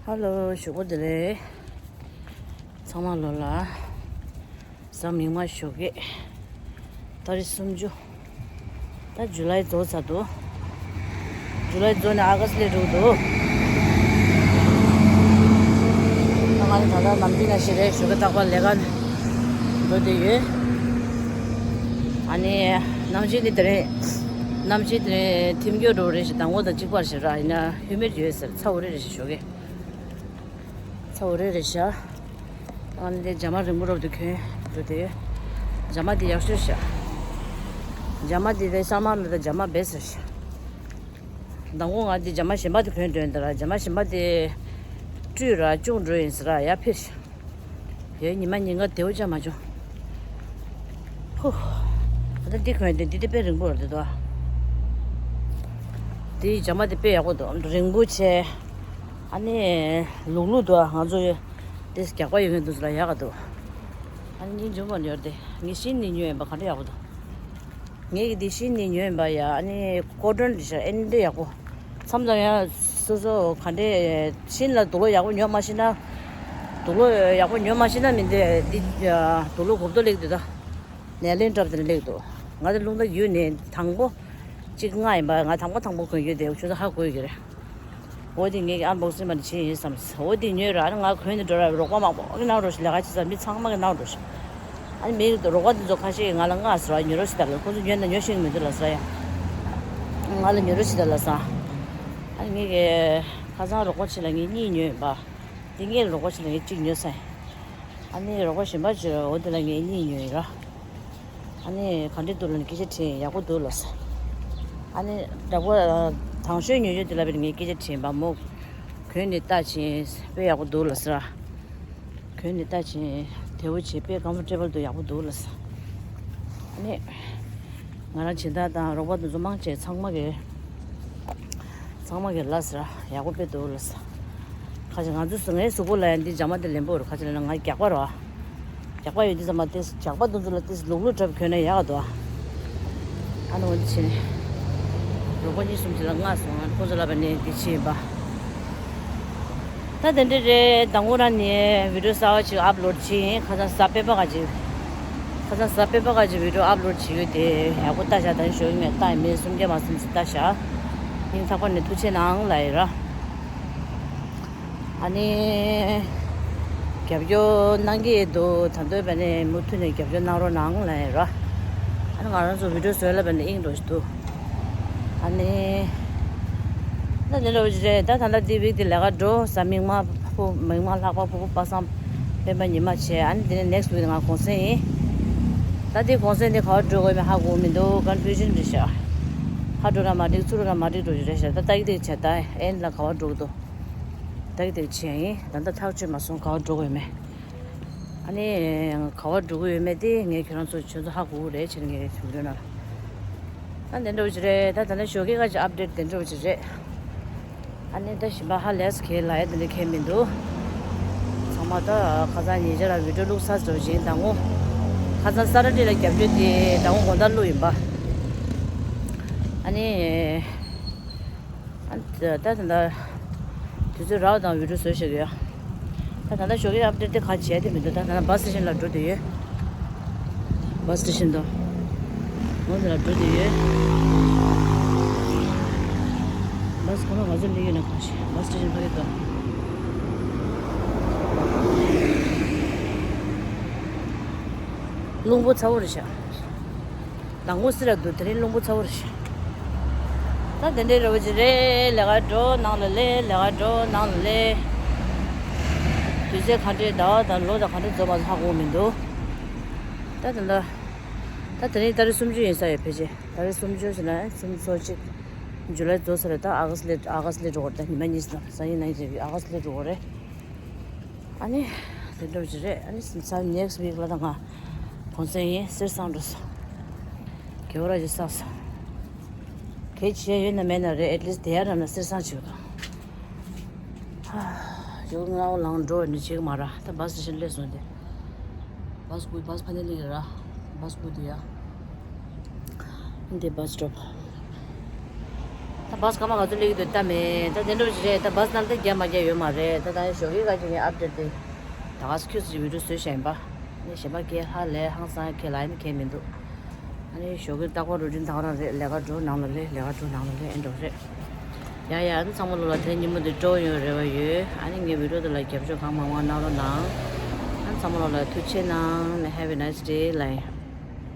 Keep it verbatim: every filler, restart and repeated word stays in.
ཧ་ལོ། ཞོགས་པ་བདེ་ལེགས། ཚང་མ་ལོ་ལ་གཟའ་མིག་དམར་ཞོགས་ཀས། ཏ་རིག་སུམ་ཅུ། ད་ཇུ་ལའི་རྫོགས་ཚར་འདུག་ཇུ་ལའི་རྫོགས་ནས་ཨ་ག་སི་སླེབས་འགྲོ་གི་འདུག་ད་ང་ཚོ་ད་ལྟ་ནམ་རྒྱུན་ནང་བཞིན་རེད། ཞོགས་ཀས་རྟག་པར་ལས་ཀ་འགྲོ་བསྡད་ཡོད། ཨ་ནི་གནམ་གཤིས་ནི་དེ་རིང་། གནམ་གཤིས་དེ་རིང་ཐིམ་སྐྱོ་འགྲོ་རེད་ཞེས། མདང་དགོང་དང་གཅིག་པར་ཞེས་ར། ཡིན་ན་ཧུ་མིད་ཡོད་ཟེར། ཚ་བོ་རེ་རེ་ཞིག་ཞོགས་ཀས། ཚ་བོ་རེ་རེ་ཤ། ཨ་ནི་དེ་རྒྱ་མ་རིང་པོ་རབ་ཏུ་གྱོན་འགྲོ་དེ། རྒྱ་མ་དེ་ཡག་ཤོས་ཤ། རྒྱ་མ་དེ་དེ་ཤ་མ་མེད་པ་རྒྱ་མ་བེ་ཟེར་ཤ། མདང་དགོང་ང་དེ་རྒྱ་མ་གཞན་པ་དེ་གྱོན་འགྲོ་ཡིན་ད་ར། རྒྱ་མ་གཞན་པ་དེ་བཀྲུས་ར་བཅུག་འགྲོ་ཡིན་ཟེར་ར། ཡར་ཕེབས་ཤ། ཡོད་ཉི་མ་ཉིན་ག་དེའུ་ཅག་མ་བྱུང་། ཧུ། ད་འདི་གོན་དེ་འདི་དེ་དཔེ་རིང་པོ་རེད་དོ། འདི་རྒྱ་མ་དེ་དཔེ་ཡག་པོ་འདུག་རིང་པོ་ཆེ། ཨ་ནི་ལུག་ལུག་འདུག་ང་ཚོ་དེ་རྒྱག་པ་ཡོད་མཁན་འདུག་ལ་ཡག་ག་འདུག་ཨ་ནི་འཇུ་མ་ཉོར་དེ་ངས་ཤིན་ནི་ཉོས་ཡིན་པ་ག་འདྲ་ཡག་པོ་འདུག་ངས་ཀྱི་འདི་ཤིན་ནི་ཉོས་ཡིན་པ་ཡ། ཨ་ནི་ཀོ་ཊོན་འདི་ཤ་ཨེ་འདྲ་ཡག་པོ། མཚམས་མཚམས་ཡང་སོ་སོ་ག་འདྲས་ཤིན་ལ་དུག་ལོག་ཡག་པོ་ཉོ་མ་ཤེས་ན། དུག་ལོག་ཡག་པོ་ཉོ་མ་ཤེས་ན་མི་འདི་འདི་དུག་ལོག་གོབ་ཏོ་ལེགས་འདུག་ད་ནས་ལེན་གྲབས་དེ་ལེགས་འདུག་ང་ཚོ་རླུང་རྟ་ཡུལ་ནས་དང་པོ་གཅིག་ལྔ་ཡིན་པ། ང་དང་པོ་དང་པོ་གོན་རྒྱུ་དེ་ཁྱོད་ཚོ་ཧ་གོ་ཡོད་ཀྱི་རེད། འོ་དེ་ངས་ཀྱི་ཨན་བོག་སིང་མ་ནི་བྱེད་ཡིན་བསམ། འོ་དེ་ཉོས་ར། ཨ་ནི་ང་གོན་ནས་འགྲོ་ར། རོགས་པ་མང་པོ་གི་ནང་འགྲོ་ཞིག་ལས་ཀ་བྱེད་ས་མི་ཚང་མ་གི་ནང་འགྲོ་ཞིག་ཨ་ནི་མི་རོགས་པ་དེ་ཚོ་ཁ་ཤས་ཀྱིས་ང་ལ་མངགས་ཟེར་བ། ཉོ་རོགས་བྱེད་ད་ལ། ཁོང་ཚོ་ཉོས་ན་ཉོ་ཤེས་ཀྱི་མི་འདུག་ལ་ཟེར་ཡ། ང་ལ་ཉོ་རོགས་བྱེད་ད་ལ་ཟེར། ཨ་ནི་ངས་ཀྱི་ཁ་སང་རོགས་པ་ཅིག་ལ་ངས་གཉིས་ཉོས་ཡིན་པ། དེ་ངས་རོགས་པ་ཅིག་ལ་ངས་གཅིག་ཉོས་ས་ཡིན། ཨ་ནི་རོགས་པ་གཞན་པ་ཅིག་འོ་དེ་ལ་ངས་གཉིས་ཉོས་ཡིན་ར། ཨ་ནི་ག་འདྲ་འདུག་ལབ་ནས་སྐད་ཆ་དྲིས། ཡག་པོ་འདུག་ལབ་སོང་། ཨ་ནི་འདྲ་པོ་དང་ཤོས་ཉོ་རྒྱུ་དེ་ལ་བས་ངས་སྐད་ཆ་དྲིས་པ་མོ། གོན་ནས་ལྟ་བྱས་དཔེ་ཡག་པོ་འདུག་ལབ་ཟེར། གོན་ནས་ལྟ་བྱས་དེ་བོ་བྱས་དཔེ་ཀམ་ཕོར་ཊེ་བལ་འདུག་ཡག་པོ་འདུག་ལབ་སོང་། ཨ་ནི་ང་རང་སྦྱིན་བདག་དང་རོགས་པ་དེ་ཚོ་མང་ཆེ་ཚང་མ་གིས། ཚང་མ་གིས་ལབ་ཟེར། ཡག་པོ་དཔེ་འདུག་ལབ་ཟེར། ཁ་ཅིག་ང་ཚོ་ངའི་གཟུགས་པོ་ལ་ཡང་འདི་རྒྱ་མ་དེ་ལེན་པོ་རུ། ཁ་ཅིག་ལ་ང་རྒྱགས་པ་རོ། རྒྱགས་པ་ཡོད་དུས་ཙམ་པ་དེ་རྒྱགས་པ་དེ་ཚོ་ལ་དེ་ལུག་ལུག་འདྲ་པོ་གྱོན་ན་ཡག་འདུག་ཨ་ནི་འོ་འདི་བྱས་ནས་རོགས་པ་གཉིས་གསུམ་ཅིག་ལ་མངགས་སོང་། ཨ་ནི་ཁོ་ཚོ་ལབ་པ་ནི་འདི་བྱས་ཡིན་པ། ད་དེ་འདྲ་རེད། མདང་དགོང་རང་ནས་བི་ཌིའོ་གསར་པ་ཅིག་ཨབ་ལོཌ་བྱས་ཡིན། ཁ་སང་གཟའ་སྤེན་པ་ག་ཅིག་ཁ་སང་གཟའ་སྤེན་པ་ག་ཅིག་བི་ཌིའོ་ཨབ་ལོཌ་བྱེད་ཡོད་དེ། ཡག་པོ་ལྟ་བཞག་ད་ཞོགས་ཀས་ངས་ལྟ་ཡིན་མིན་སུམ་བརྒྱ་མ་སུམ་ཅིག་ལྟ་བཞག་སྙིང་ཐག་པ་ནས་ཐུགས་རྗེ་གནང་ལབ་ཡིན་ར། ཨ་ནི། རྒྱབ་སྐྱོར་གནང་གི་འདུག་ད་དུང་བས་ནས་མུ་མཐུད་ནས་རྒྱབ་སྐྱོར་གནང་རོགས་གནང་ལབ་ཡིན་ར། ཨ་ནི་ང་རང་ཚོ་བི་ཌིའོ་བཟོས་ལ་བས་ནས་དབྱིངས་འགྲོ་ཞིག་འདུག་ཨ་ནི། ད་དེ་འདྲ་བོ་ཞིག་རེད། ད་ད་ལྟ་འདི་བིག་དེ་ལས་ཀ་འགྲོ། གཟའ་མིག་དམར་ཕུ་མིག་དམར་ལྷག་པ་ཕུར་བུ་པ་སངས་སྤེན་པ་ཉི་མ་བྱས། ཨ་ནི་དེ་ནས་ནེག་སི་ཊི་ཝིག་ང་གུང་སེང་ཡིན། ད་དེ་གུང་སེང་དེ་ག་པར་འགྲོ་དགོས་མིན་ཧ་གོ་མི་འདུག་ཀོན་ཕིའུ་ཤན་རེད་ཤག་ཕར་འགྲོ་ན་མ་འགྲིག་ཚུར་འགྲོ་ན་མ་འགྲིག་འགྲོ་རྒྱུ་རེད་ཤག་ད་ཏག་ཏག་བྱས། ད་ཨེན་ལ་ག་པར་འགྲོ་གི་འདུག་ཏག་ཏག་བྱས་ཡིན། ད་ལྟ་ཐག་ཆོད་མ་སོང་ག་པར་འགྲོ་དགོས་མེད། ཨ་ནི་ག་པར་འགྲོ་གི་ཡོད་མེད་དེ་ངས་ཁྱོད་རང་ཚོ་ཁྱོད་ཚོ་ཧ་གོ་གི་རེད་བྱས་ནས་ངས་ཞུ་གི་ཡོད་ན། ད་དེ་འདྲ་བོ་ཅིག་རེད། ད་ད་ལྟ་ཞོགས་ཀས་ཁ་ཅིག་ཨབ་ཌེཊ་དེ་འདྲ་བོ་ཅིག་རེད། ཨ་ནི་ད་ཞིམ་པ་ཧ་ལས་ཁེ་ལ་ཡ་དེ་འདྲ་ཁེ་མི་འདུག་ཚང་མ་ད་ཁ་སང་ཉེ་ཆར་ལ་བི་ཌིའོ་བླུགས་ཚར་འགྲོ་བཞིན་ད་ངོ་། ཁ་སང་ས་ཊར་ཌེ་ལ་རྒྱབ་སྐྱོར་དེ་ད་ངོ་དགོང་དག་བླུགས་ཡིན་པ། ཨ་ནི། ཨ་ད་ད་ད་དུས་ཚོད་རག་དང་བི་ཌིའོ་བཟོས་བཞག་ཡོད། ད་ད་ལྟ་ཞོགས་ཀས་ཨབ་ཌེཊ་དེ་ག་བྱས་དེ་མི་འདུག་ད་ད་ལྟ་བཱ་སི་སི་ཊེ་ཤན་ལ་འགྲོ་བསྡད་ཡོད། བཱ་སི་སི་ཊེ་ཤན་དང་། འོ་དེ་ལ་འགྲོ་བསྡད་ཡོད། བཱ་སི་ཁོ་ན་ང་ཚོ་སླེབས་ཡོད་ན་གང་ཤེས། བཱ་སི་སི་ཊེ་ཤན་ཕ་གི་དང་། རླུང་པོ་ཚ་བོ་རེད་ཤག་དང་པོ་སི་ར་འདུག་དེ་རིང་རླུང་པོ་ཚ་བོ་རེད་ཤག་ད་དེ་འདྲའི་རེ་བ་ཅིག་རེད། ལས་ཀ་འགྲོ་ནང་ལ་ལས། ལས་ཀ་འགྲོ་ནང་ལ་ལས། དུས་ཚོད་ག་འདྲའི་ཟླ་བ་དང་ལོ་དང་ག་འདྲ་རྫོགས་པ་ཧ་གོ་མི་འདུག་ད་དེ་འདྲ། ད་དེ་རིང་ཏ་རིག་སུམ་ཅུ་ཡིན་ས་ཡོད་ཕལ་ཆེར། ཏ་རིག་སུམ་ཅུ་ཟེར་ན་སུམ་ཅུ་སོ་གཅིག་ཇུ་ལའི་རྫོགས་ས་རེད། ད་ཨ་ག་སི་སླེབས། ཨ་ག་སི་སླེབས་འགྲོ་གི་རེད། ད་ཉི་མ་གཉིས་ཙམ། སང་ཉིན་གནངས་ཉིན་ཨ་ག་སི་སླེབས་འགྲོ་གི་རེད། ཨ་ནི་དེ་འདྲ་ཅིག་རེད། ཨ་ནི་ས་ནེག་སི་ཊི་ཝིག་ལ་ད་ང་གུང་སེང་ཡིན། གསེར་སྲང་འགྲོ་སོང་། གེ་བོ་ར་ཅིག་བསགས་སོང་། གལ་ཆེ་ཡོད་ན་མེད་ན་རེད། ཨེཊ་ལིསི་ཊི་དེ་ཡར་ར་ན་གསེར་སྲང་ཅིག་ཡོད་ག་ཡོ་ང་ལང་འགྲོ་ནི་བྱེད་གི་མ་ར། ད་བཱ་སི་སི་ཊེ་ཤན་སླེབས་སོང་སྟེ། བཱ་སི་ཁོ་བཱ་སི་ཕ་ནས་སླེབས་ཡོད་ར། བཱ་སི་ཁོ་དེ་ཡ། འདི་བཱ་སི་སི་ཊོབ། ད་ བྷ་སི་སྐར་མ་ག་ཚོད་སླེབས་ཀྱི་འདུག་ལྟ་མེད། ད་དེ་འདྲ་ཞིག་རེད། ད་བྷ་སི་ནང་ལ་ད་རྒྱག་མ་རྒྱག་ཡོད་མ་རེད། ད་ད་ཞོགས་ཀས་ཁ་ཅིག་ངས་ཨབ་ཌེཊ་དེ་ད་ག་སེ་ཁྱོད་ཚོ་བི་ཌིའོ་བཟོས་བཞག་ཡིན་པ། ངས་གཞན་པ་སྐད་ཧ་ལས་ཧང་སང་ཁས་ལེན་ཁས་མི་འདུག་ཨ་ནི་ཞོགས་ཀས་ལྟ་སྐོར་རུ་ཊིན་ད་ག་རང་རེད། ལས་ཀ་འགྲོ་ནང་ལ་སླེབས། ལས་ཀ་འགྲོ་ནང་ལ་སླེབས། ཨེ་འགྲོ་རེད། ཡ་ཡ། ཨ་ནི་ཚང་མ་ལོ་ལ་དེ་ཉིན་མོ་དེ་སྤྲོ་ཡོང་རེ་བ་ཡོད། ཨ་ནི་ངའི་བི་ཌིའོ་དེ་ལ་རྒྱབ་སྐྱོར་གང་མང་མང་གནང་རོགས་གནང་། ཨ་ནི་ཚང་མ་ལོ་ལ་ཐུགས་རྗེ་གནང་། Have a nice day.